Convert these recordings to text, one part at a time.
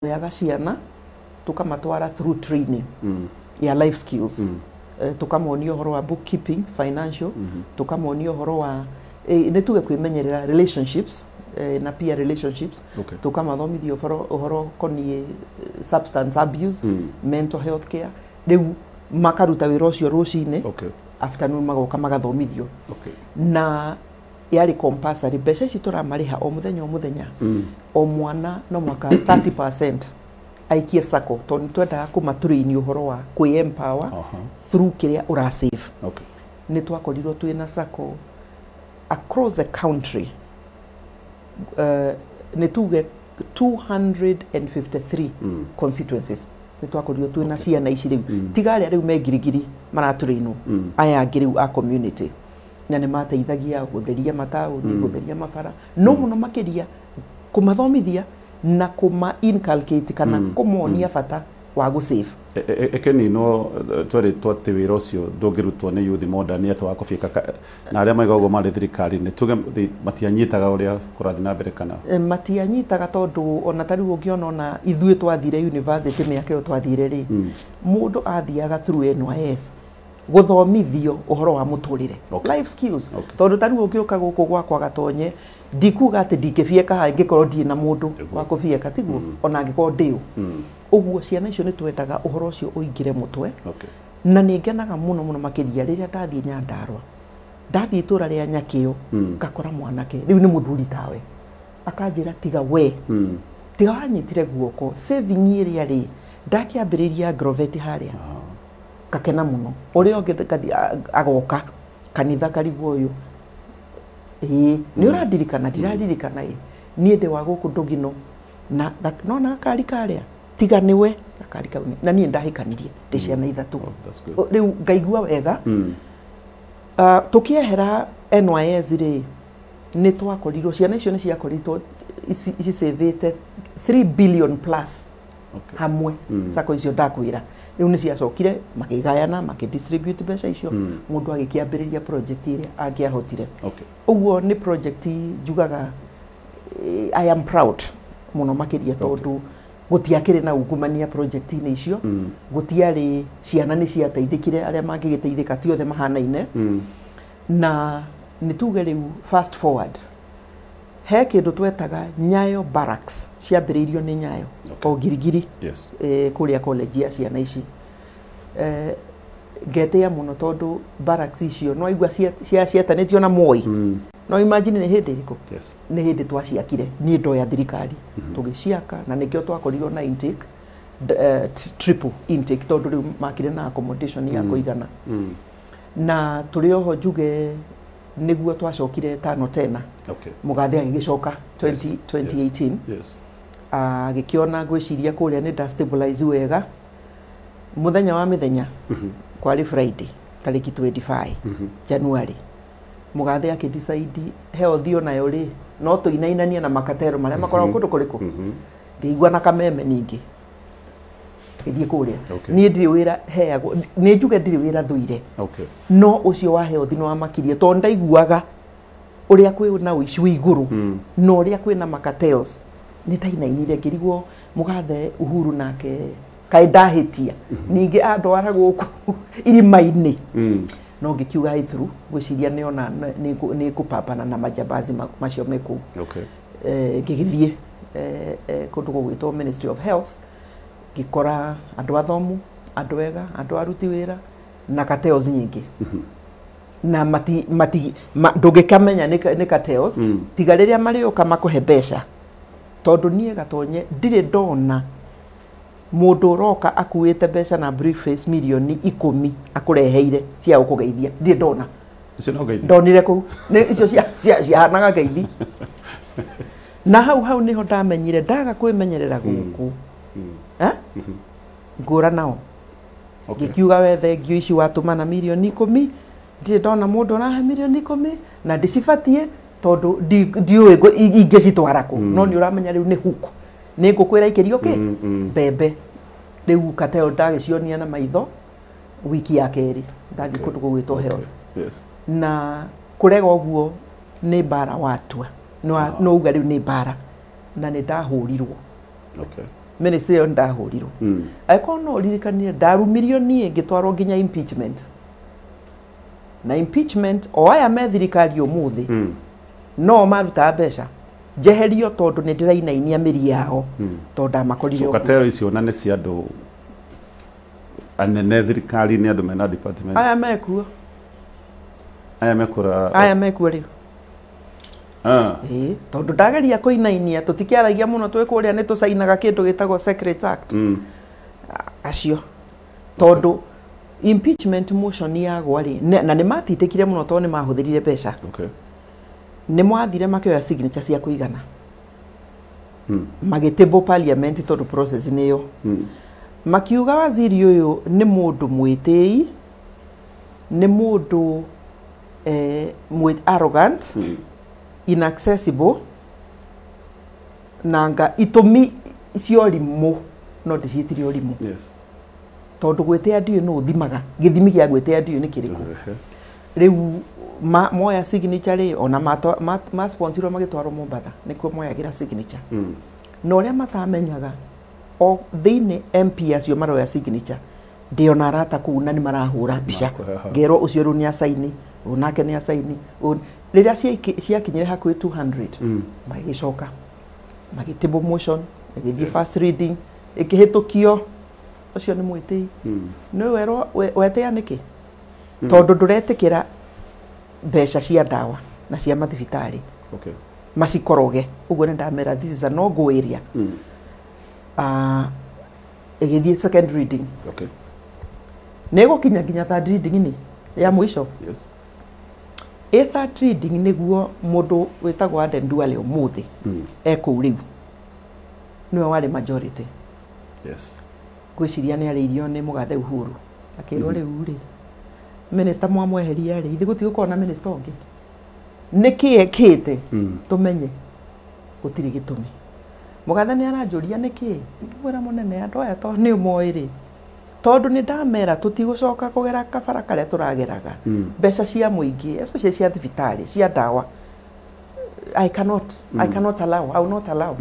Tuoyaga ciana tukamatwara through training ya life skills. Tukamonia ũhoro wa bookkeeping, financial, tukamonia ũhoro wa nĩ tuge kwĩmenyerera relationships, na peer relationships. Tukamathomithia ũhoro koniĩ substance abuse, mental health care. Rĩu makaruta wĩra ũcio rũcinĩ, afternoon magoka magathomithio. Na yarĩ compulsory. Mbeca ici tũramarĩha o mũthenya o mũthenya, o mwana no mwaka 30% aikie sacco, tondũ nĩ twendaga kũmatũrĩini ũhoro wa kwĩ empower through kĩrĩa ũrasave. Nĩ twakorirwo twĩna sacco across the country, nĩ tuge 253 constituencies nĩ twakorirwo twĩna ciana ici rĩu, tiga arĩa rĩu me ngirigiri maratũrĩinwo, aya angĩ rĩu a community, na nĩ mateithagia gũtheria mataũni, gũtheria mabara, no mũno makĩria kũmathomithia na kũma inculcate kana kũmonia bata wa gũsave. Ekeni no twerĩtwo atĩ wĩra ũcio ndũngĩrutwo nĩ youth modern atĩ wa kũbiĩka na arĩa maiga ũguo marĩ thirikari-inĩ, tuge matianyitaga ũrĩa kũrathiĩ na mbere kana? Matianyitaga, tondũ ona ta rĩu ũngĩona ona ithuĩ twathire university mĩaka ĩyo twathire rĩ, mũndũ athiaga through NYS gũthomithio ũhoro wa mũtũrĩre, life skills. Tondũ ta rĩu ũngĩũka gũkũ gwakwa Gatonye, ndikuga atĩ ndingĩbieka haha ingĩkorwo ndirĩ na mũndũ wa kũbieka, tiguo? Ona angĩkorwo ndĩũ. Ũguo ciana icio nĩ twendaga ũhoro ũcio ũingĩre mũtwe. Na nĩ ngenaga mũno mũno makĩria rĩrĩa ndathiĩ Nyandarũa, ndathiĩ itũra rĩa Nyakĩo, ngakora mwanake rĩu nĩ mũthuri tawe, akanjĩra, "Tiga we, tiga wanyitire guoko saving ĩrĩa rĩ ndakĩambĩrĩria Agrovet harĩa." Ngakena mũno. Ũrĩa ũngĩ agoka kanitha, karigwo, "Ũyũ ĩĩ nĩ ũrandirikana?" "Ndiraririkana." "Ĩ niĩ ndĩ wa gũkũ Ndũgino na nona gakari karĩa, tiga nĩwe gakari kau na niĩ ndahikanirie ndĩ ciana ithatũ." Oh, that's good. Rĩu ngaigua wega. Tũkĩehera NYS rĩ, nĩ twakorirwo ciana icio nĩ ciakorirwo icicĩvĩte 3 billion plus hamwe. Sacco icio ndakwĩra rĩu nĩ ciacokire makĩgayana, makĩdistribute mbeca icio, mũndũ agĩkĩambĩrĩria project ĩrĩa angĩahotire. Ũguo nĩ project njugaga, I am proud mũno makĩria, tondũ gũtiakĩrĩ na ungumania project-inĩ icio. Gũtiarĩ, ciana nĩ ciateithĩkire, arĩa mangĩgĩteithĩka, ti othe mahanaine. Na nĩ tuge rĩu fast forward, he kĩndũ twetaga Nyayo Barracks, ciambĩrĩirio nĩ Nyayo o Girigiri, kũrĩa college ya ciana ici. Ngetĩa mũno tondũ barracks icio no aigua ciatanĩtio na Moi. No imagine nĩ hĩndĩ ĩrĩkũ? Nĩ hĩndĩ twaciakire, niĩ ndoya thirikari tũgĩciaka, na nĩkĩo twakorirwo na intake, triple intake, tondũ rĩu makire na accommodation ya kũigana. Na tũrĩ oho njuge nĩguo twacokire tano tena. Mũgathe agĩgĩcoka 20, 2018. Agĩkĩona ngwĩciria kũrĩa nĩ nda stabilize wega. Mũthenya wa mĩthenya, kwarĩ Friday tarĩki 25 January, mũgathe akĩdecide health nayo rĩ no tũinainanie na makatero marĩa makoragwo kũndũ kũrĩkũ. Ngĩigua na kameme ningĩ ngĩthiĩ kũrĩa. Niĩ ndirĩ wĩra heagwo, nĩ njuge ndirĩ wĩra thũire, no ũcio wa health nĩ wamakirie, tondũ ndaiguaga ũrĩa kwĩ na ũici wĩ igũrũ na ũrĩa kwĩ na macartels. Nĩ ndainainire ngĩrigwo mũgathe Uhuru nake kaĩ ndahĩtia ningĩ andwara gũkũ irima-inĩ. No ngĩkiuga high through, ngwĩciria nĩona nĩ ngũpambana na majambazi macio me kũu. Ngĩgĩthiĩ kũndũ gũgwĩtwo Ministry of Health, ngĩkora andũ athomu, andũ ega, andũ aruti wĩra na cartels nyingĩ na mati, mati, ma, ndũngĩkamenya nĩ cartels, tiga rĩrĩa marĩũka makũhe mbeca. Tondũ niĩ Gatonye ndirĩ ndona mũndũ ũroka akuĩte mbeca na briefcase mirioni 10 akũreheire cia gũkũgeithia, ndirĩ ndona. Icio no ngeithi. Ndonire kũu nĩ icio ciahanaga ngeithi, na hau hau niho ndamenyire ndaga kwĩmenyerera gũkũ. Eh? Ngũra nao. Ngĩkiuga, "We thengio, ici watũmana mirioni 10, ndirĩ ndona mũndũ ũrahe mirioni 10 na ndĩcibatiĩ, tondũ ndiũĩ ingĩcitwara kũ." No nĩ ũramenya rĩu nĩ hook, nĩ ngũkwĩra ikĩrio kĩ mbembe. Rĩu kateo ndagĩcionia na maitho wiki ya kerĩ ndathiĩ kũndũ gũgwĩtwo health. Na kũrega ũguo nĩ mbara watua, no uga rĩu nĩ mbara, na nĩ ndahũrirwo. Ministry ĩyo ndahũrirwo. Angĩkorwo no ũririkanire, ndarumirio niĩ ngĩtwarwo nginya impeachment. Na impeachment, o aya me thirikari ũmũthĩ no marutaga mbeca njeherio tondũ nĩ ndĩrainainia mĩri yao, tondũ ndamakorire ũguo. Katero icio na nĩ cia andũ anene thirikari-inĩ, andũ mena department. Aya mekuo. Aya mekũra. Aya mekuo rĩu. Ĩĩ, tondũ ndageria kũinainia, tũtikĩaragia mũno twĩ kũrĩa, nĩ tũcainaga kĩndũ gĩtagwo Secret Act. Acio tondũ impeachment motion yagwa rĩ, na nĩ matitĩkire mũno tondũ nĩ mahũthĩrire mbeca. Nĩ mwathire makĩoya signature cia kũigana, magĩtĩbwo parliament tondũ process nĩyo. Makiuga waziri ũyũ nĩ mũndũ mwĩtĩi, nĩ mũndũ arrogant, inaccessible, nanga itũmi cia ũrimũ, no ndĩciĩtire ũrimũ. Tondũ gwĩtĩa ndiũĩ nũ ũthimaga gĩthimi gĩa gwĩtĩa ndiũĩ nĩ kĩrĩkũ. Rĩu moya signature rĩ, ona ma sponsor magĩtwarwo Mombatha nĩkuo moyagĩra signature. Na ũrĩa matamenyaga, o thĩinĩ MP acio maroya signature, ndĩona arata kũu na nĩ marahũra mbica, ngerwo ũcio rĩu nĩ acaini, ũyũ nake nĩ acaini. Rĩrĩa ciakinyire hakuhĩ 200, magĩcoka magĩtable motion, ĩgĩthiĩ first reading, ĩkĩhĩtũkio. Ũcio nĩ mwĩtĩi. Nĩ werwo wetĩa nĩkĩ? Tondũ ndũretĩkĩra mbeca cia ndawa na cia mathibitarĩ macikoroge. Ũguo nĩ ndamera this is a no go area. Ĩgĩthiĩ second reading. Nĩ ĩgũkinya nginya third reading nĩ ya mũico. Ĩ third reading nĩguo mũndũ wĩtagwo Aden Duale ũmũthĩ ekũu rĩu nĩwe warĩ majority. Ngwĩciria nĩ arĩirio nĩ mũgathe Uhuru, akĩrwo rĩu rĩ, minister mwamweheria rĩ, ithuĩ gũtigũkorwo na minister ũngĩ. Nĩkĩ ekĩte tũmenye gũtirĩ gĩtũmi. Mũgathe nĩ aranjũria nĩkĩ, ngĩmwĩra mũnene, andũ aya to nĩ ũmoĩ rĩ, tondũ nĩ ndamera tũtigũcoka kũgera kabara karĩa tũrageraga. Mbeca cia mũingĩ, especially cia thibitarĩ, cia ndawa, I cannot allow, I will not allow.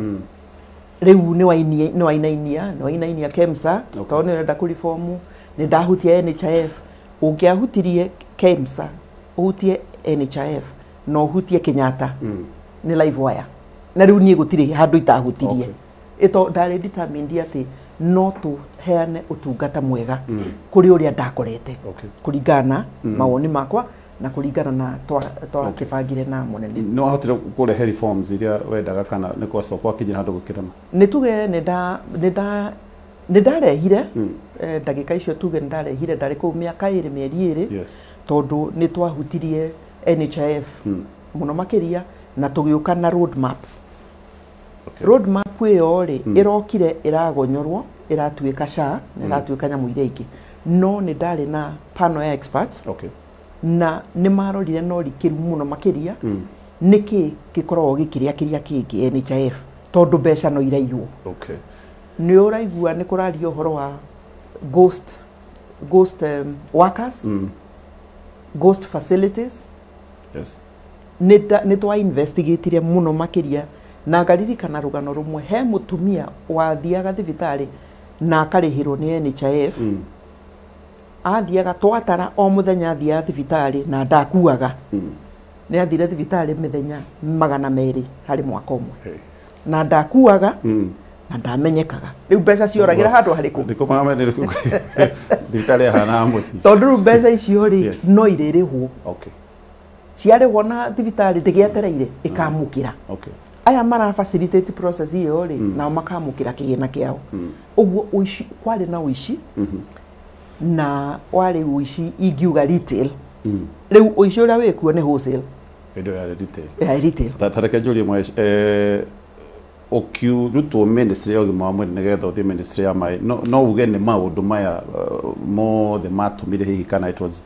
Rĩu nĩ wainainia KEMSA, tondũ nĩ ũrenda kũribomu, nĩ ndahutia NHIF. Ũngĩahutirie KEMSA, ũhutie NHIF, na ũhutie Kenyatta, nĩ live wire. Na rĩu niĩ gũtirĩ handũ itahutirie. Ĩto ndarĩ determined atĩ no tũheane ũtungata mwega kũrĩ ũrĩa ndakorete, kũringana na mawoni makwa na kũringana na twakĩbangire na mũnene. Nĩ wahotire kũrehe reforms iria wendaga kana nĩ kwacoka gwakinyĩra handũ gũkĩrema? Nĩ tuge nĩ ndarehire ndagĩka icio, tuge nĩ ndarehire, ndarĩ kũu mĩaka ĩrĩ, mĩeri ĩrĩ, tondũ nĩ twahutirie NHIF mũno makĩria, na tũgĩũka na road map. Road map ĩyo rĩ, ĩrokire ĩragonyorwo, ĩratuĩka SHA, na ĩratuĩka nyamũ iria ingĩ. No nĩ ndarĩ na panel ya experts, na nĩ marorire na ũrikĩru mũno makĩria nĩkĩ gĩkoragwo gĩkĩrĩa kĩrĩa kĩngĩ NHIF, tondũ mbeca no iraiywo. Nĩ ũraigua nĩ kũraria ũhoro wa ghost workers, ghost facilities. Nĩ twa investigatire mũno makĩria, na ngaririkana rũgano rũmwe, he mũtumia wathiaga thibitarĩ na akarĩhĩrwo nĩ NHIF. Athiaga twatara o mũthenya, athiaga thibitarĩ na ndakuaga. Nĩ athire thibitarĩ mĩthenya 200 harĩ mwaka ũmwe, na ndakuaga na ndamenyekaga. Rĩu mbeca cioragĩra handũ harĩkũ? Thibitarĩ yahanaga mũciĩ. Tondũ rĩu mbeca icio rĩ, no irĩrĩhwo. Ciarĩhwo na thibitarĩ ndĩgĩetereire ĩkamũkĩra. Aya mara facilitate process ĩyo rĩ, nao makamũkĩra kĩgĩna kĩao. Ũguo ũici, kwarĩ na ũici, na warĩ ũici ingiuga retail. Rĩu ũici ũrĩa wĩkuo nĩ wholesale. Ĩndo ya retail. Ya retail. Ta reke njũrie mwe, ũkĩrutwo ministry ya ũgima wa mwĩrĩ nĩgetha ũthiĩ ministry ya maĩ, no uge nĩ maũndũ maya mothe matũmire hihi, kana it was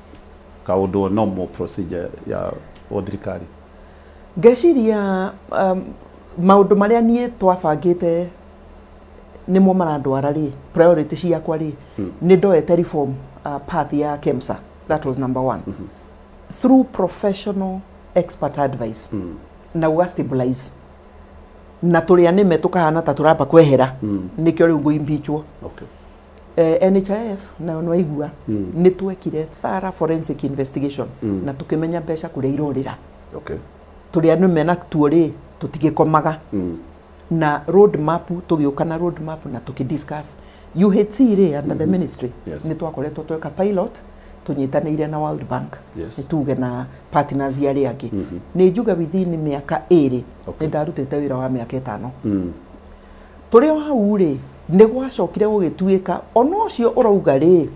kaũndũ normal procedure ya thirikari? Ngeciria maũndũ marĩa niĩ twabangĩte nĩmo marandwara rĩ, priority ciakwa rĩ, nĩ ndoete reform path ya KEMSA. That was number one. Through professional expert advice, na gũga stabilize. Na tũrĩa nĩme tũkahana ta tũramba kwehera, nĩkĩo rĩu ngũimpeachwo. NHIF nayo nĩwaigua, nĩ twekire thorough forensic investigation na tũkĩmenya mbeca kũrĩa irorĩra. Tũrĩa nĩme na tuo rĩ, tũtigĩkomaga. Na road map, tũgĩũka na road map na tũkĩ discuss UHC rĩ under the ministry. Nĩ twakoretwo tweka pilot tũnyitanĩire na World Bank, nĩ tuge na partners arĩa angĩ. Nĩ njuge within mĩaka 2 nĩ ndarutĩte wĩra wa mĩaka 5. Tũrĩ o hau rĩ, nĩ gwacokire gũgĩtuĩka ona ũcio ũrauga rĩ,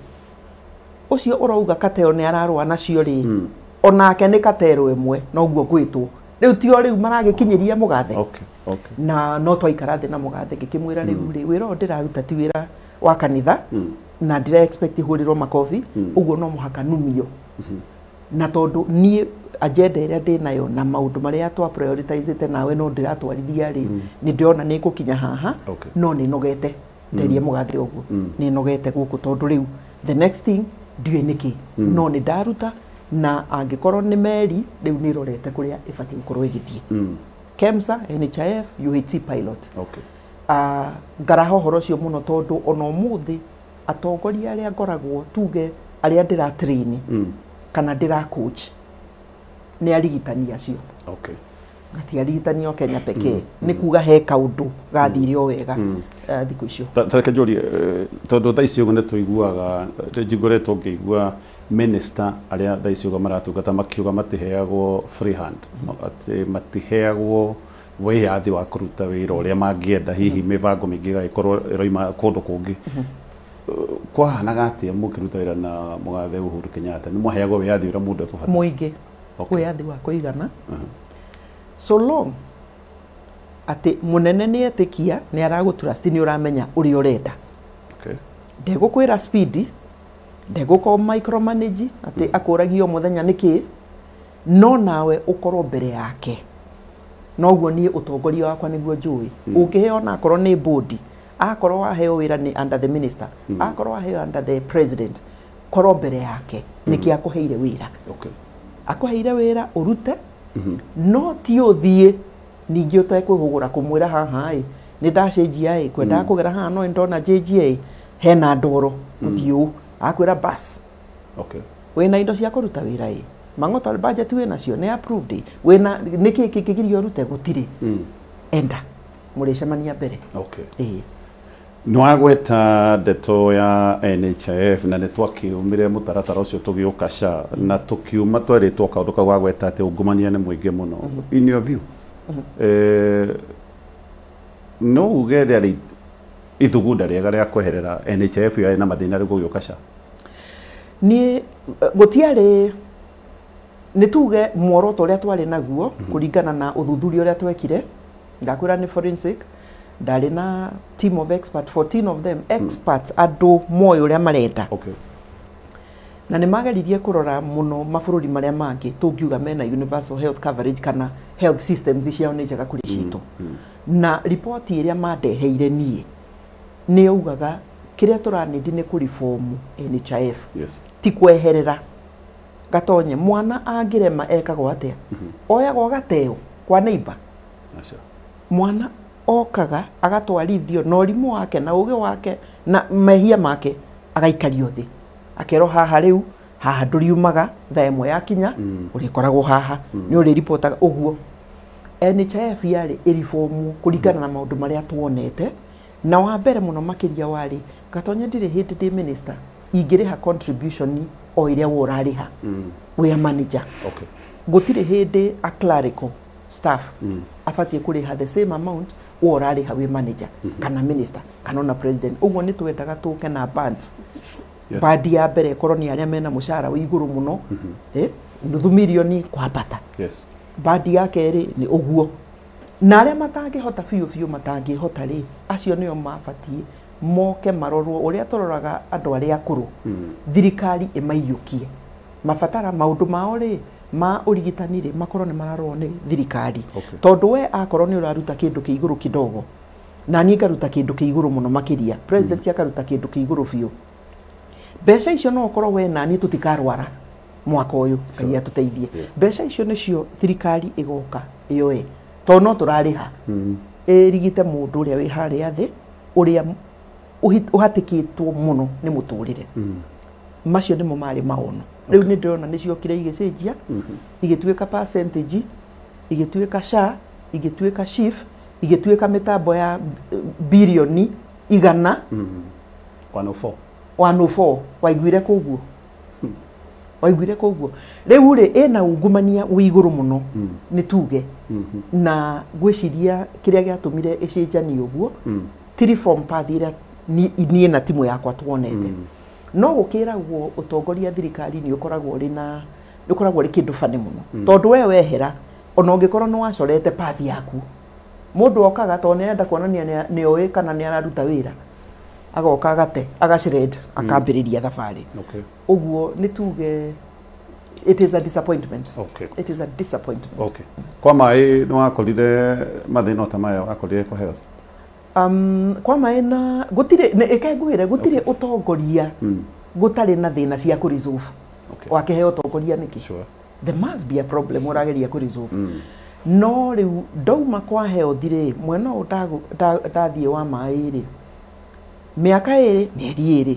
ũcio ũrauga kateo nĩ ararũa nacio rĩ, onake nĩ katero ĩmwe, noguo ngwĩtwo rĩu, tio rĩu maragĩkinyĩria mũgathe. Na no twaikara thĩ na mũgathe, ngĩkĩmwĩra rĩu rĩ, wĩra ũyũ ndĩraruta ti wĩra wa kanitha, na ndĩra expect hũrĩrwo makobi ũguo, no mũhaka numio, na tondũ niĩ agenda ĩrĩa ndĩ nayo na maũndũ marĩa twa prioritizĩte nawe no ndĩratwarithia rĩ, nĩ ndĩrona nĩ ngũkinya haha. No nĩ nogete, nderie mũgathe ũguo, nĩ nogete gũkũ, tondũ rĩu the next thing ndiũĩ nĩkĩ, no nĩ ndaruta, na angĩkorwo nĩ meri rĩu nĩ ĩrorete kũrĩa ĩbatiĩ gũkorwo ĩgĩthiĩ. KEMSA, NHIF, UHC pilot. Ngaraha ũhoro ũcio mũno, tondũ ona ũmũthĩ atongoria arĩa ngoragwo, tuge arĩa ndĩra train kana ndĩra coach, nĩ arigitani acio, na ti arigitani o Kenya pekee. Nĩ kuga he kaũndũ gathire o wega thikũ icio. Ta reke njũrie, tondũ thaa ici ũguo nĩ tũiguaga, njiguĩrĩtwo ngĩigua minister arĩa thaa ici ũguo maratungata makiuga matiheagwo free hand, atĩ matiheagwo wĩyathi wa kũruta wĩra ũrĩa mangĩenda, hihi mĩbango mĩingĩ ĩgagĩkorwo ĩroima kũndũ kũngĩ. Kwahanaga atĩa mũkĩruta wĩra na mũgathe Uhuru Kenyatta? Nĩ mwaheagwo wĩyathi ũrĩa mũndũ ekũbatara? Mũingĩ. Wĩyathi wa kũigana, so long atĩ mũnene nĩ etĩkia nĩ aragũ trust, nĩ ũramenya ũrĩa ũrenda. Ndegũkwĩra speed, ndegũkorwo micromanage atĩ akũragia o mũthenya nĩkĩ, no nawe ũkorwo mbere yake. Noguo niĩ ũtongoria wakwa nĩguo njũĩ. Ũngĩheo ona akorwo nĩ board, akorwo waheo wĩra nĩ under the minister, akorwo waheo under the president, korwo mbere yake nĩkĩ akũheire wĩra. Akũheire wĩra ũrute, no ti ũthiĩ ningĩ ũtekwĩhũgũra kũmwĩra haha ĩ nĩ ndacenjia ĩ, kwendaga kũgera haha, no ndona njenjia ĩ hena ndoro gũthiĩ ũũ, akwĩra bas. Wĩna indo cia kũruta wĩra ĩ, mang'oto budget wĩ nacio nĩ approved ĩ, wĩna nĩkĩ kĩngĩgiria ũrute? Gũtirĩ. Enda mũrĩcemania mbere. Ĩĩ. Nĩ wagweta ndeto ya NHIF, na nĩ twakiumire mũtaratara ũcio tũgĩũka SHA, na tũkiuma twerĩtwo kaũndũ kau wagweta atĩ ungumania nĩ mũingĩ mũno. In your view, no uge rĩarĩ ithugunda rĩega rĩa kweherera NHIF yarĩ na mathĩna rĩu gũgĩũka SHA? Niĩ gũtiarĩ, nĩ tuge muoroto ũrĩa twarĩ naguo kũringana na ũthuthuria ũrĩa twekire, ngakwĩra nĩ forensic, ndarĩ na team of experts, 14 of them experts, andũ moĩ ũrĩa marenda. Na nĩ mageririe kũrora mũno mabũrũri marĩa mangĩ tũngiuga mena universal health coverage kana health systems ciao nĩ njega kũrĩ citũ. Na riboti ĩrĩa mandeheire niĩ nĩ yaugaga kĩrĩa tũranĩndi nĩ kũreform NHIF, ti kweherera. Gatonye, mwana angĩrema ekagwo atĩa? Oyagwo agateo kwa neighbor? Aca. Mwana okaga agatwarithio na ũrimũ wake na ũgĩ wake na mehia make, agaikario thĩ, akerwo haha rĩu, haha ndũriumaga, thaa 1 yakinya ũrĩkoragwo haha, nĩ ũrĩripotaga ũguo. NHIF yarĩ ĩribomu kũringana na maũndũ marĩa tuonete, na wa mbere mũno makĩria warĩ, Gatonye, ndirĩ hĩndĩ ndĩ minister ingĩrĩha contribution o ĩrĩa we ũrarĩha wĩ a manager. Gũtirĩ hĩndĩ a clerical staff abatiĩ kũrĩha the same amount we ũrarĩha wĩ manager kana minister kana ona president. Ũguo nĩ twendaga tũke na bands. Bandi ya mbere ĩkorwo nĩ arĩa mena mũcara wĩ igũrũ mũno, nuthu mirioni kwambata. Bandi ya kerĩ nĩ ũguo, na arĩa matangĩhota biũ biũ, matangĩhota rĩ, acio nĩo mabatiĩ moke marorwo ũrĩa tũroraga andũ arĩa akũrũ. Thirikari ĩmaiyũkie mabatara maũndũ mao rĩ ma ũrigitani rĩ, makorwo nĩ mararorwo nĩ thirikari. Tondũ we akorwo nĩ ũraruta kĩndũ kĩ igũrũ kidogo, na niĩ ngaruta kĩndũ kĩ igũrũ mũno makĩria, president akaruta kĩndũ kĩ igũrũ biũ, mbeca icio no ũkorwo we na niĩ tũtikarwara mwaka ũyũ, Ngai atũteithie. Mbeca icio nĩcio thirikari ĩgoka ĩyoe, tondũ no tũrarĩha. Ĩrigite mũndũ ũrĩa wĩ harĩa thĩ ũrĩa ũhatĩkĩtwo mũno nĩ mũtũrĩre. Macio nĩmo marĩ maono. Rĩu nĩ ndĩrona nĩ ciokire igĩcenjia, igĩtuĩka percentage, igĩtuĩka SHA, igĩtuĩka SHIF, igĩtuĩka mĩtambo ya bilioni 100. 104. 104. Waiguire koguo? Waiguire koguo? Rĩu rĩ ĩna ungumania wĩ igũrũ mũno nĩ tuge. Na ngwĩciria kĩrĩa gĩatũmire ĩcenjanie ũguo ti reform path ĩrĩa niĩ na timu yakwa tuonete. No gũkĩragwo ũtongoria thirikari nĩ ũkoragwo ũrĩ na nĩ ũkoragwo ũrĩ kĩndũ bani mũno. Tondũ we wehera ona ũngĩkorwo nĩ wacorete path yaku, mũndũ okaga tondũ nĩarenda kuonania nĩ oĩ kana nĩ araruta wĩra, agoka agate agashred akambĩrĩria thabarĩ. Ũguo nĩ tuge it is a disappointment. Okay. It is a disappointment. Okay. Kwa maĩ nĩ wakorire mathĩna ta maya wakorire kwa health? Kwa maĩ na gũtirĩ ĩke ngwĩre gũtirĩ ũtongoria gũtarĩ na thĩna cia kũ resolve. Wakĩheo ũtongoria nĩkĩ? Sure. There must be a problem ũrageria kũ resolve. No rĩu ndauma kwa health rĩ, mwena ũyũ ndathiĩ wa maĩ rĩ, mĩaka ĩrĩ mĩeri ĩrĩ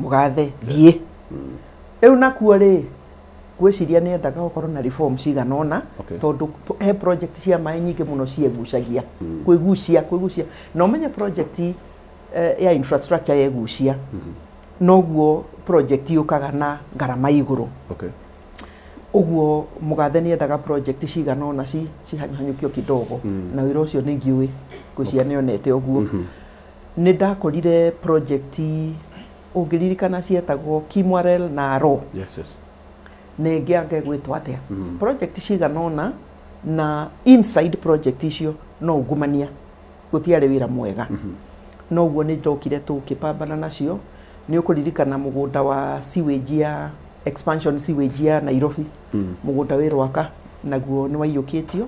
mũgathe thiĩ. Rĩu nakuo rĩ ngwĩciria nĩendaga gũkorwo na reform cigana ũna, tondũ he project cia maĩ nyingĩ mũno ciegucagia. Kwĩgucia na ũmenye project ya infrastructure yegucia noguo project yũkaga na ngarama igũrũ. Ũguo mũgathe nĩendaga project cigana ũna cihanyũkio kidogo. Na wĩra ũcio nĩ ngiũĩ ngwĩciria nĩonete ũguo. Nĩ ndakorire project ũngĩririkana cietagwo Kimwarel na Aro. Yes, yes. Nĩ ngĩange gwĩtwo atĩa. Project cigana ũna na inside project icio no ungumania gũtiarĩ wĩra mwega. Noguo nĩ ndokire tũkĩpambana nacio. Nĩ ũkũririkana mũgũnda wa sewage ya expansion sewage ya Nairobi. Mũgũnda wĩ Rwaka naguo nĩ waiyũkĩtio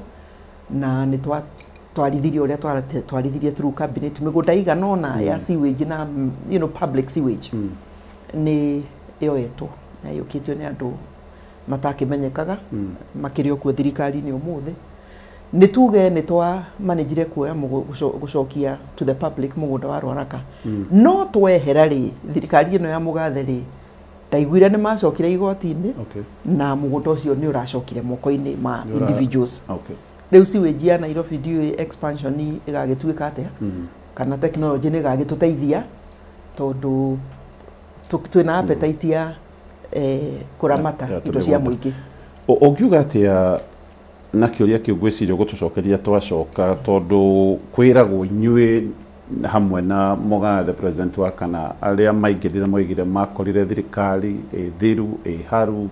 na nĩ twarithirie ũrĩa twarithirie through cabinet mĩgũnda igana ũna ya sewage na you know, public sewage. Nĩ yoetwo na iyũkĩtio nĩ andũ matakĩmenyekaga makĩrĩ o kuo thirikari-inĩ ũmũthĩ. Nĩ tuge nĩ twa managire kuoya gũcokia to the public mũgũnda wa Rwaraka. No twehera rĩ thirikari ĩno ya mũgathe rĩ ndaiguire nĩ macokire igoti-inĩ. Na mũgũnda ũcio nĩ ũracokire moko-inĩ ma individuals. Rĩu sewage ya Nairobi ndiũĩ expansion ĩgagĩtuĩka atĩa, kana technology nĩ ĩgagĩtũteithia tondũ twĩna appetite ya kũramata indo cia mũingĩ. Ũngiuga atĩa na kĩũria kĩu ngwĩciria ũgũtũcokeria twacoka, tondũ kwĩragwo inyuĩ hamwe na mũgathe president wa kana arĩa maingĩrire moigire makorire thirikari ĩ thiru ĩ haru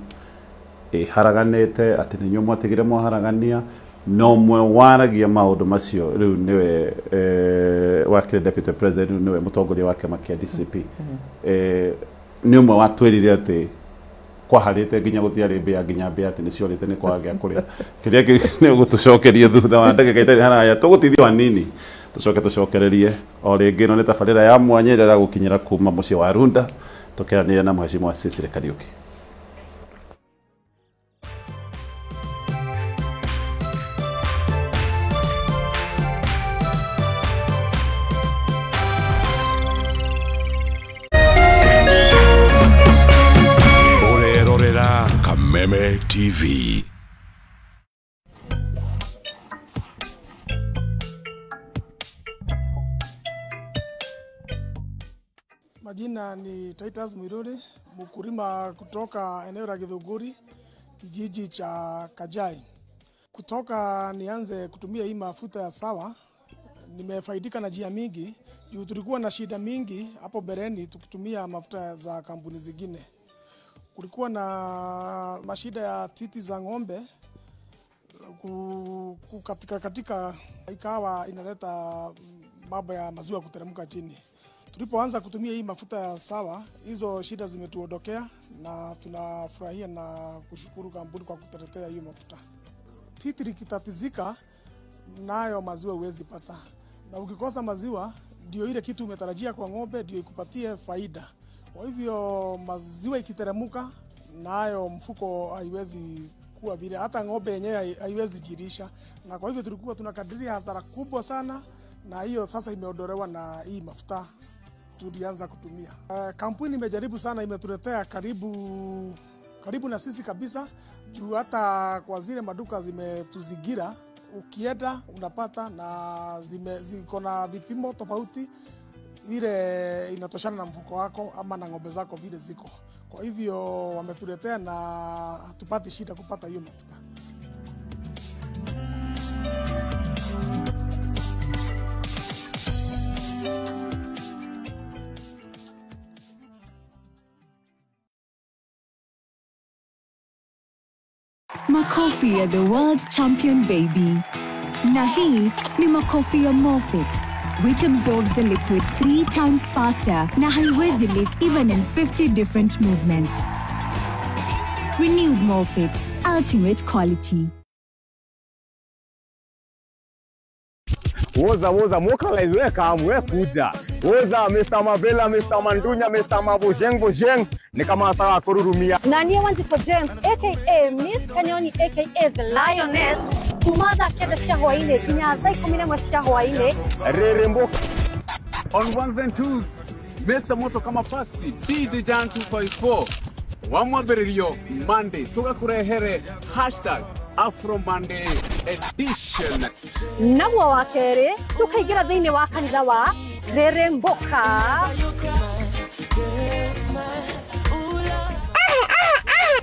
ĩharaganĩte atĩ nĩ inyuĩ mwatigire mwaharagania, no ũmwe waragia maũndũ macio rĩu nĩwe wakĩrĩ deputy president, rĩu nĩwe mũtongoria wa kĩama kĩa DCP. Nĩ ũmwe watwĩrire atĩ kwaharĩte nginya gũtiarĩ mbĩa nginya mbĩa atĩ nĩciorĩte nĩ kwaga gĩa kũrĩa. Kĩrĩa kĩu nĩ ũgũtũcokeria thutha wa ndagĩka itarĩ haraya, tũgũtithio hanini tũcoke tũcokererie o rĩngĩ. Ĩno nĩ tabarĩra ya mwanya ĩrĩa ĩragũkinyĩra kuma mũciĩ wa Runda, tũkĩaranĩria na Mheshimiwa Cecily Kariuki. Kameme TV. Majina ni Titus Mwiruri, mkulima kutoka eneo la Githunguri, kijiji cha Kajai. Kutoka nianze kutumia hii mafuta ya Sawa, nimefaidika na njia mingi. Juu tulikuwa na shida mingi hapo bereni tukitumia mafuta za kampuni zingine. Kulikuwa na mashida ya titi za ng'ombe kukatika katika, ikawa inaleta mambo ya maziwa kuteremka chini. Tulipoanza kutumia hii mafuta ya Sawa, hizo shida zimetuondokea na tunafurahia na kushukuru kampuni kwa kutuletea hiyo mafuta. Titi likitatizika nayo maziwa huwezi pata. Na ukikosa maziwa ndio ile kitu umetarajia kwa ng'ombe ndio ikupatie faida. Kwa hivyo maziwa ikiteremuka nayo mfuko haiwezi kuwa vile, hata ng'ombe yenyewe haiwezi jirisha. Na kwa hivyo tulikuwa tunakadiria hasara kubwa sana Na hiyo sasa imeondolewa na hii mafuta tulianza kutumia. Kampuni imejaribu sana, imetuletea karibu na sisi kabisa, juu hata kwa zile maduka zimetuzingira, ukienda unapata na ziko na vipimo tofauti, ile inatoshana na mfuko wako ama na ng'ombe zako vile ziko. Kwa hivyo wametuletea na hatupati shida kupata hiyo mafuta. Makofi ya the world champion baby. Na hii ni makofi ya Morfix, which absorbs the liquid 3 times faster na haiwezi leak even in 50 different movements. Renewed Morfix, ultimate quality. Woza woza mokala weka amwe kuja. Woza Mr. Mavela, Mr. Mandunya, Mr. Mabojeng Bojeng ni kama ataka kururumia. Nanie Wanjiku James aka Miss Kanyoni aka the Lioness kumadha kenda cia hwaini kinya thaa 11 cia hwaini. Rerembo on ones and twos Mr. Moto kama pasi DJ Jan 254 wamwambĩrĩrio Monday tugakurehere hashtag Afro Monday edition. Naguo wa kerĩ tukaingĩra thĩinĩ wa kanitha wa Reremboka.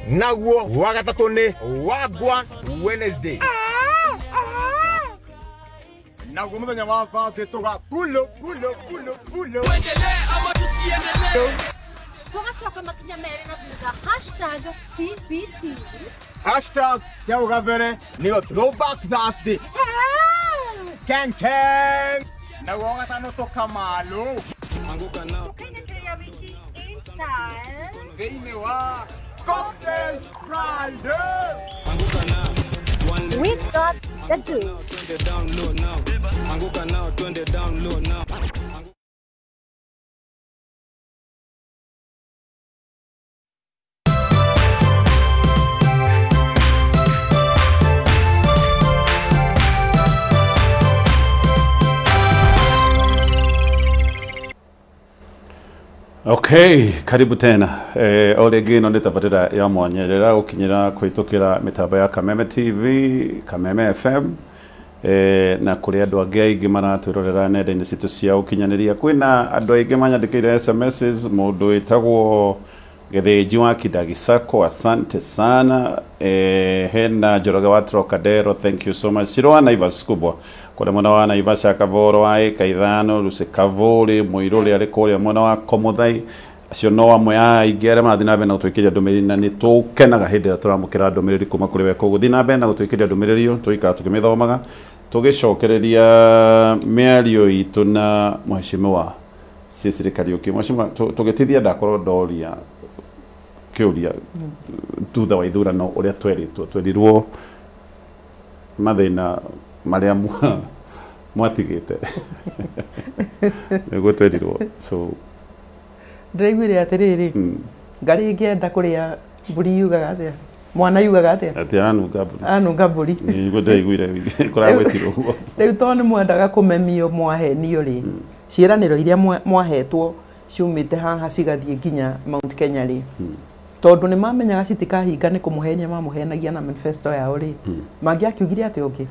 Naguo wa gatatũ nĩ Wagwan Wednesday. Naguo mũthenya wa Thursday tuga pulo pulo pulo pulo. Tuendelee ama tusiendelee? Tugacoka makinya merĩ na thutha hashtag TBT. Hashtag cia ũgabere nĩyo Throwback Thursday. Ken Ken. Naguo wa gatano tũkamalo. Tukainĩkĩrĩria wiki in style thĩinĩ wa Cocktail Friday. We got the juice. Okay, karibu tena. O rĩngĩ ĩno nĩ tabarĩra ya mwanya ĩrĩa ĩragũkinyĩra kũhĩtũkĩra mĩtambo ya Kameme TV, Kameme FM, na kũrĩ andũ angĩ aingĩ maratwĩrorera nenda-inĩ citũ cia ũkinyanĩria. Kwĩna andũ aingĩ manyandĩkĩire SMSs, mũndũ wĩtagwo Gĩthĩnji wa Kidagisako, asante sana. Hena Njoroge wa Trocadero, thank you so much. Shiro wa Naivas kubwa kũrĩa mwena wa Naivasha, Kavoro wa ĩka ithano, Lucy Kavũrĩ, Mũirũrĩ arĩ kũrĩa mwena wa Komuthai. Acio no amwe a aingĩ arĩa marathiĩ na mbere na gũtwĩkĩria ndũmĩrĩri, na nĩ tũkenaga hĩndĩ ĩrĩa tũramũkĩra ndũmĩrĩri kuma kũrĩ we. Koguo thiĩ na mbere na gũtwĩkĩria ndũmĩrĩri ĩyo, tũikara tũkĩmĩthomaga tũgĩcokereria mĩario itũ na Mheshimiwa Cecily Kariuki. Mheshimiwa, tũgĩtithia ndakorwo ndoria kĩũria thutha wa ithurano ũrĩa tweritwo, twerirwo mathĩna marĩa mwatigĩte nĩguo twerirwo. So ndĩraiguire atĩrĩrĩ, ngarĩ ĩngĩenda kũrĩa mbũri yugaga atĩa, mwana yugaga atĩa, atĩ anunga mbũri, anunga mbũri. Nĩguo ndĩraiguire kũragwĩtirwo ũguo. Rĩu tondũ nĩ mwendaga kũmemio mwahenio rĩ, ciĩranĩro iria mwahetwo ciumĩte haha cigathiĩ nginya Mount Kenya rĩ, tondũ nĩ mamenyaga citikahinga nĩ kũmũhenia mamũhenagia na manifesto yao rĩ, mangĩakiugire atĩ ũngĩ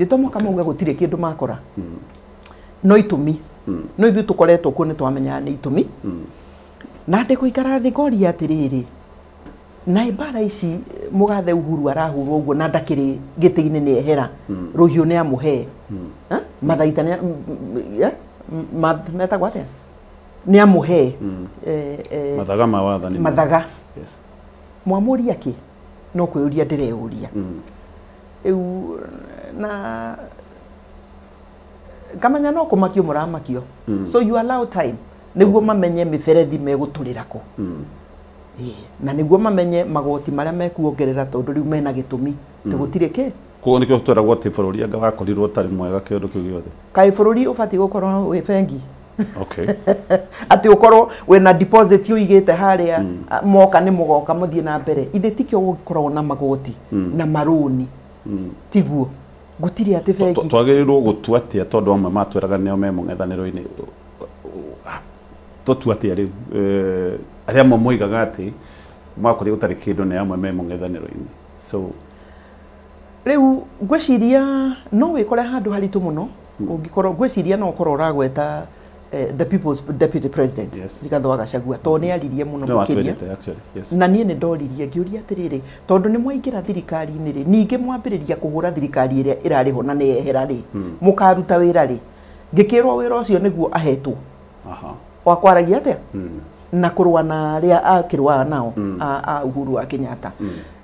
gĩtomo mauga gũtirĩ kĩndũ makora, no itũmi no ithuĩ tũkoretwo kuo nĩ twamenyaga nĩ itũmi. Na ndĩ gũikara thĩ ngoria atĩrĩrĩ, na mbara ici mũgathe Uhuru arahurwo ũguo na ndakĩrĩ gĩtĩ-inĩ nĩ ehera, rũhiũ nĩ amũhe, mathaita nĩ metagwo atĩa, nĩ amũhe mathaga ma wathani, mathaga. Yes. Mwamũria kĩ no kwĩyũria ndĩreyũria rĩu, na ngamenya no kũmakio mũramakio. So you allow time nĩguo mamenye mĩberethi megũtũrĩra kũ, na nĩguo mamenye magoti marĩa mekuongerera tondũ rĩu mena gĩtũmi tũgũtirĩ kĩ. Koguo nĩkĩo tweragwo atĩ bũrũri anga wakorirwo ũtarĩ mwega kĩũndũ kĩu gĩothe. Kaĩ bũrũri ũbatiĩ gũkorwo wĩ bengi? Okay. Atĩ ũkorwo wĩna deposit ũigĩte harĩa, moka nĩ mũgoka mũthiĩ na mbere. Ithe tikĩo gũkoragwo na magoti na marũni, tiguo? Gũtirĩ atĩ bengi. Twagĩrĩirwo gũtua atĩa tondũ amwe matwĩraga nĩo me mũng'ethanĩro-inĩ? Tũtua atĩa rĩu? Arĩa amwe moigaga atĩ mwakorire gũtarĩ kĩndũ nĩ amwe me mũng'ethanĩro-inĩ. So rĩu ngwĩciria no wĩkore handũ haritũ mũno ũngĩkorwo ngwĩciria no ũkorwo ũragweta the people's deputy president. Yes. Rigathĩ wa Gachagua tondũ nĩ aririe mũno no makĩria. atwĩrĩte actually. Yes. Na niĩ nĩ ndoririe ngĩũria atĩrĩrĩ, tondũ nĩ mwaingĩra thirikari-inĩ rĩ, ningĩ mwambĩrĩria kũhũra thirikari ĩrĩa ĩrarĩho na nĩ yehera rĩ, mũkaruta wĩra rĩ? Ngĩkĩrwo wĩra ũcio nĩguo ahetwo wa kwaragia atĩa na kũrũa na arĩa akĩrũaga nao a Uhuru wa Kenyatta.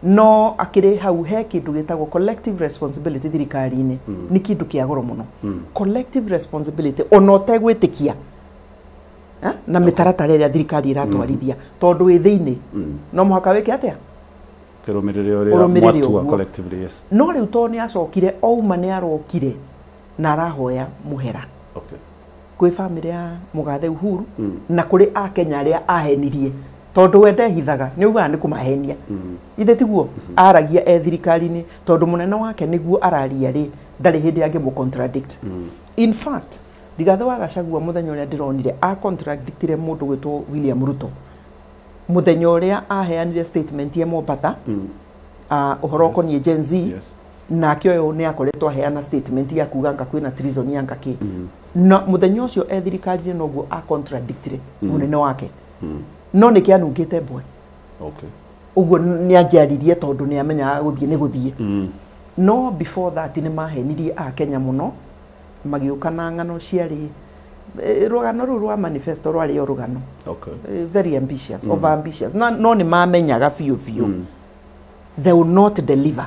No akĩrĩ hau he kĩndũ gĩtagwo collective responsibility thirikari-inĩ, nĩ kĩndũ kĩa goro mũno. Collective responsibility ona ũtegwĩtĩkia na mĩtaratara ĩrĩa thirikari ĩratwarithia, tondũ wĩ thĩinĩ no mũhaka wĩke atĩa? Kĩrũmĩrĩre ũrĩa Ũrũmĩrĩre mwatua ũguo. collectively, yes. No rĩu tondũ nĩ acokire ouma nĩ arokire na arahoya mũhera kwĩ bamĩrĩ ya mũgathe Uhuru na kũrĩ akenya arĩa ahenirie, tondũ we ndehithaga, nĩ augaga nĩ kũmahenia. Ithe tiguo aragia e thirikari-inĩ, tondũ mũnene wake nĩguo araria rĩ, ndarĩ hĩndĩ angĩmũ contradict. In fact, Rigathĩ wa Gachagua mũthenya ũrĩa ndĩronire a contradictire mũndũ gwĩtwo William Ruto mũthenya ũrĩa aheanire statement ya Mombatha ũhoro ũkoniĩ Gen Z. Nake ũyũ nĩ akoretwo aheana statement ya kuga anga kwĩna treason anga kĩ, na mũthenya ũcio e thirikari-inĩ noguo a contradictire mũnene wake, no nĩ kĩanungĩte mbwe. Ũguo nĩ angĩaririe tondũ nĩ amenyaga gũthiĩ nĩ gũthiĩ. No before that nĩ mahenirie akenya mũno, magĩũka na ng'ano ciarĩ rũgano rũu rwa manifesto rwarĩ o rũgano. Very ambitious, over ambitious, na no nĩ mamenyaga biũ biũ they will not deliver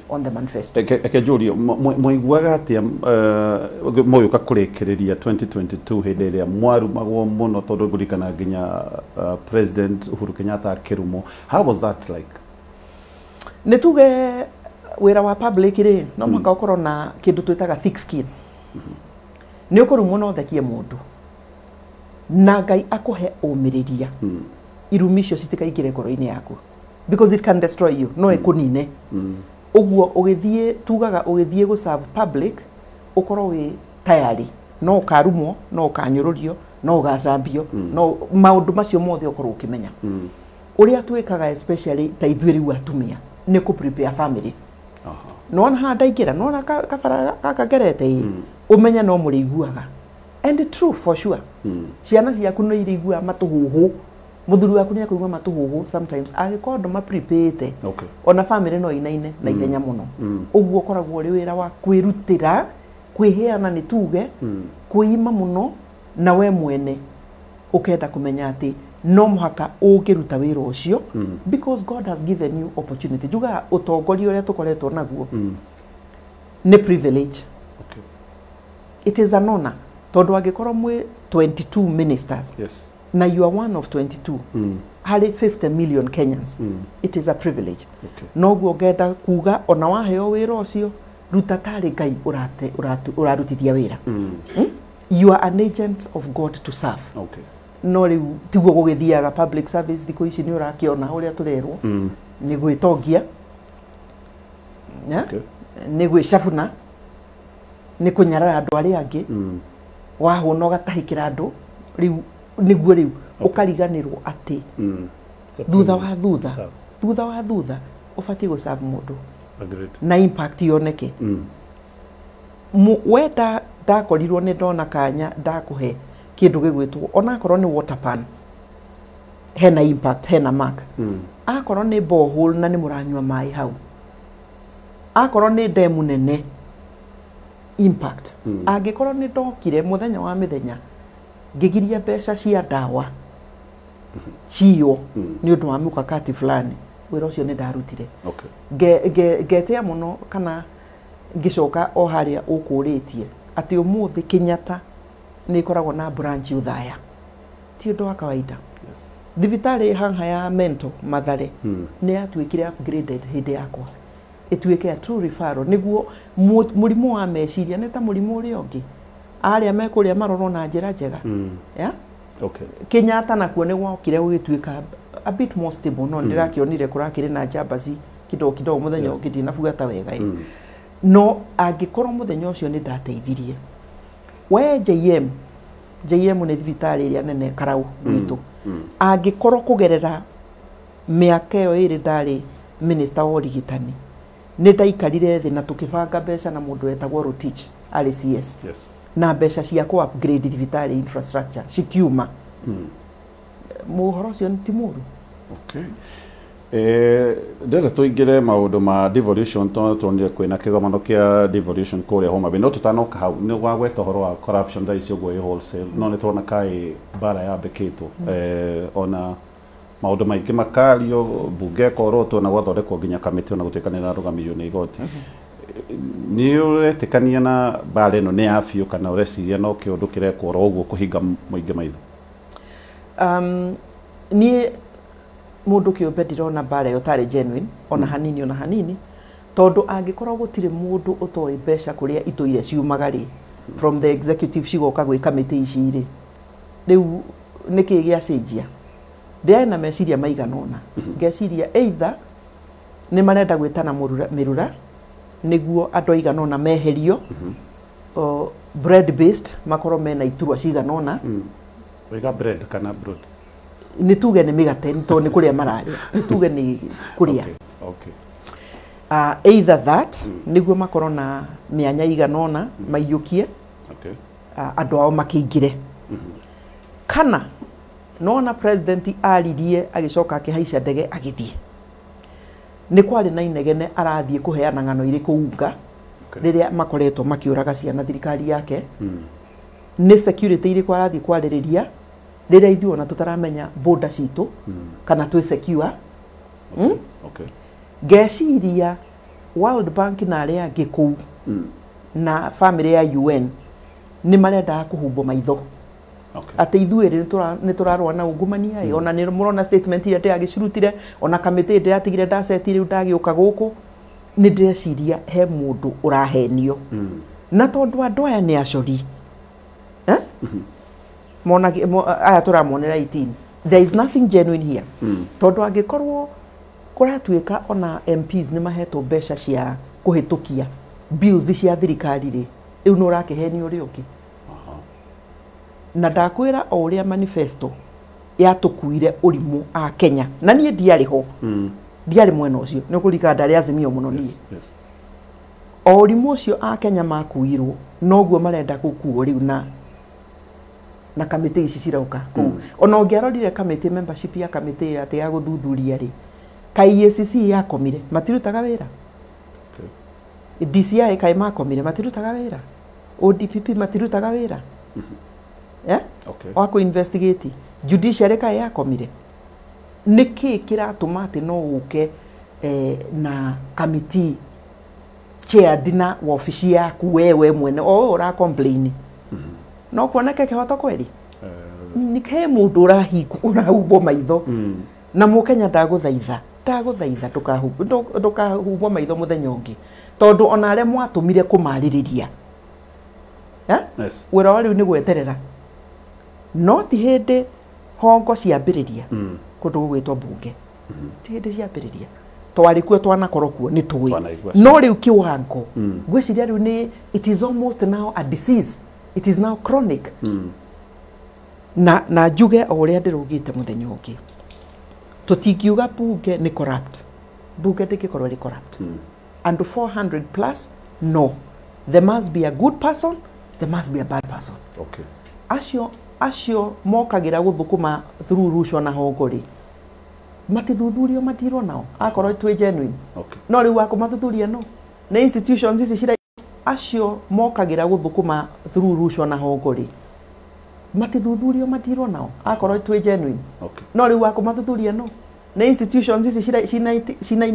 on the manifesto. Eke njũrie, mwaiguaga atĩa mũgĩũka kũrĩkĩrĩria 2022 hĩndĩ ĩrĩa mwarumagwo mũno, tondũ ngũririkana nginya President Uhuru Kenyatta akĩrumwo? How was that like? Nĩ tuge wĩra wa public rĩ, no mũhaka ũkorwo na kĩndũ twĩtaga thick skin. Nĩ ũkũrumwo no ũthekie mũndũ, na Ngai akũhe ũmĩrĩria irumi icio citikaingĩre ngoro-inĩ yaku, because it can destroy you, no ĩkũnine. Ũguo ũgĩthiĩ, tugaga ũgĩthiĩ gũ serve public ũkorwo wĩ tayari no ũkarumwo, no ũkanyũrũrio, no ũgacambio, no maũndũ macio mothe ũkorwo ũkĩmenya. Ũrĩa twĩkaga, especially ta ithuĩ rĩu atumia, nĩ kũ prepare family. Nona haha ndaingĩra, nona kabara gaka ngerete ĩ, ũmenye no mũrĩiguaga, and true for sure, ciana ciaku nĩ irĩiguaga matũhũhũ, mũthuri waku nĩ akũigua matũhũhũ sometimes angĩkorwo ndũma prepare. Ona family no inaine na ihenya mũno. Ũguo ũkoragwo ũrĩ wĩra wa kwĩrutĩra, kwĩheana, nĩ tuge kwĩima mũno, na we mwene ũkenda kũmenya atĩ no mũhaka ũngĩruta wĩra ũcio because God has given you opportunity. Njugaga ũtongoria ũrĩa tũkoretwo naguo nĩ privilege. It is an honor, tondũ angĩkorwo mwĩ 22 ministers na you are one of 22 harĩ 50 million Kenyans, it is a privilege. Noguo ngenda kuga ona waheo wĩra ũcio, ruta tarĩ Ngai ũrarutithia wĩra. You are an agent of God to serve. No rĩu tiguo gũgĩthiaga public service thikũ ici, nĩ ũrakĩona ũrĩa tũrerwo nĩ gwĩtongia. Yeah? Nĩ gwĩcabuna, nĩ kũnyarara andũ arĩa angĩ, wahũna ũgatahĩkĩra andũ, rĩu nĩguo rĩu ũkariganĩrwo atĩ It's a thutha wa privilege. thutha Serve. thutha wa thutha ũbatiĩ gũ serve mũndũ Agreed. na impact yoneke. We ndakorirwo nĩ ndona kanya ndakũhe kĩndũ gĩgwĩtwo onakorwo nĩ water pan, hena impact, hena mark. Akorwo nĩ borehole na nĩ mũranyua maĩ hau, akorwo nĩ ndemu nene, impact. Angĩkorwo nĩ ndokire mũthenya wa mĩthenya ngĩgiria mbeca cia ndawa ciywo nĩ ũndũ wa mukakati fulani, wĩra ũcio nĩ ndarutire. Ngetea mũno kana ngĩcoka o harĩa ũkũrĩtie atĩ ũmũthĩ Kenyatta nĩ ĩkoragwo na branch Othaya, ti ũndũ wa kawaida. Thibitarĩ haha ya mental Mathare nĩ yatuĩkire upgraded hĩndĩ yakwa, ĩtuĩke ya true referral, nĩguo mũrimũ wa meciria nĩ ta mũrimũ ũrĩa ũngĩ, arĩa mekũrĩa marorwo na njĩra njega. Yeah? Kenyatta nakuo nĩ gwokire gũgĩtuĩka a bit more stable, no ndĩrakĩonire kũrakĩrĩ na njambazi kidogo kidogo mũthenya ũngĩ ndinabuata wega ĩ. No angĩkorwo mũthenya ũcio nĩ ndateithirie we JM nĩ thibitarĩ ĩrĩa nene Karau gwitũ, angĩkorwo kũgerera mĩaka ĩyo ĩrĩ ndarĩ minister wa ũrigitani nĩ ndaikarire thĩ na tũkĩbanga mbeca na mũndũ wetagwo Rotich arĩ CS. Yes. Na mbeca cia kũ upgrade thibitarĩ infrastructure cikiuma. Mũhoro ũcio ti mũru. Okay. Ndĩrenda tũingĩre maũndũ ma devolution tondũ tuonire kwĩna kĩgomano kĩa devolution kũrĩa Homa Bay, no tũtanoka hau nĩ wagweta ũhoro wa corruption thaa ici ũguo ĩ wholesale, no nĩ tũrona kaĩ mbara yambĩkĩtwo, ona maũndũ maingĩ makario, mbunge ĩkorotwo na gwathondekwo nginya kamĩtĩ ona gũtuĩka nĩ ĩrarũgamirio nĩ igoti. Nĩ ũretĩkania na mbara ĩno nĩ ya biũ kana ũreciria no kĩũndũ kĩrekwo oro ũguo kũhinga mũingĩ maitho? Niĩ mũndũ kĩũmbe ndirona mbara ĩyo tarĩ genuine ona hanini ona hanini, tondũ angĩkorwo gũtirĩ mũndũ ũtoĩ mbeca kũrĩa itũire ciumaga rĩ, from the executive cigoka gwĩ kamĩtĩ ici rĩ, rĩu nĩkĩĩ gĩacenjia? Ndĩrarĩ na meciria maigana ũna, ngeciria either nĩ marenda gwĩtana mĩrura nĩguo andũ aigana ũna meherio, bread based makorwo mena iturwa cigana ũna. Wĩga bread kana bread? Nĩ tuge nĩ mĩgate tondũ nĩ kũrĩa mararĩa, nĩ tuge nĩ kũrĩa. Okay. Either that nĩguo makorwo na mĩanya igana ũna maiyũkie, andũ ao makĩingĩre, kana nona president aririe agĩcoka akĩhaica ndege agĩthiĩ, nĩ kwarĩ na inegene arathiĩ kũheana ng'ano irĩkũ unga rĩrĩa makoretwo makĩũraga ciana thirikari yake, nĩ security irĩkũ arathiĩ kwarĩrĩria rĩrĩa ithuĩ ona tũtaramenya border citũ kana twĩ secure. Ngeciria World Bank na arĩa angĩ kũu na family ya UN nĩ marendaga kũhumbwo maitho atĩ ithuĩ rĩ nĩ tũrarũa na ungumania ĩ, ona nĩ mũrona statement iria ndĩragĩcirutire, ona kamĩtĩ ndĩratigire ndaceti rĩu ndagĩũka gũkũ, nĩ ndĩreciria he mũndũ ũrahenio. Na tondũ andũ aya nĩ acori, aya tũramonera 18, there is nothing genuine here. Tondũ angĩkorwo kũratuĩka ona MPs nĩ mahetwo mbeca cia kũhĩtũkia bills cia thirikari rĩ, rĩu nĩ ũrakĩhenio ũrĩa ũngĩ. Na ndakwĩra o ũrĩa manifesto yatũkuire ũrimũ a Kenya, na niĩ ndiarĩ ho, ndiarĩ mwena ũcio, nĩ ũkũririkana ndarĩ Azimio mũno niĩ. O ũrimũ ũcio a Kenya makuirwo noguo marenda gũkuo rĩu na kamĩtĩ ici ciroka kũu. Ona ũngĩarorire kamĩtĩ, membership ya kamĩtĩ atĩ ya gũthuthuria rĩ, kaĩ EACC yakomire matirutaga wĩra, DCI kaĩ makomire matirutaga wĩra, ODPP matirutaga wĩra, wa kũ investigate, judiciary kaĩ yakomire. Nĩkĩ kĩratũma atĩ no ũke na kamĩtĩ chaired na wabici yaku wewe mwene o ũra complain, no kuoneke kĩhoto kweri? Nĩ he mũndũ ũrahumbwo maitho. Na mũkenya ndagũthaitha ndũkahumbwo maitho mũthenya ũngĩ, tondũ ona arĩa mwatũmire kũmarĩrĩria wĩra wa rĩu nĩ gweterera, no ti hĩndĩ hongo ciambĩrĩria kũndũ gũgwĩtwo mbunge, ti hĩndĩ ciambĩrĩria, twarĩ kuo twanakorwo kuo nĩ tũĩ, no rĩu kĩwango ngwĩciria rĩu nĩ it is almost now a disease, it is now chronic. Na njuge o ũrĩa ndĩrugĩte mũthenya ũngĩ, tũtingiuga bunge nĩ corrupt, bunge ndĩngĩkorwo ĩrĩ corrupt. And 400 plus, no, there must be a good person, there must be a bad person. Acio mokagĩra gũthũkũma through rucwa na hongo rĩ, matithuthurio matirwo nao akorwo twĩ genuine. No rĩu wakũmathuthuria no nĩ institutions ici cira acio mokagĩra gũthũkũma through rucwa na hongo rĩ, matithuthurio matirwo nao akorwo twĩ genuine. No rĩu wakũmathuthuria no nĩ institutions ici cina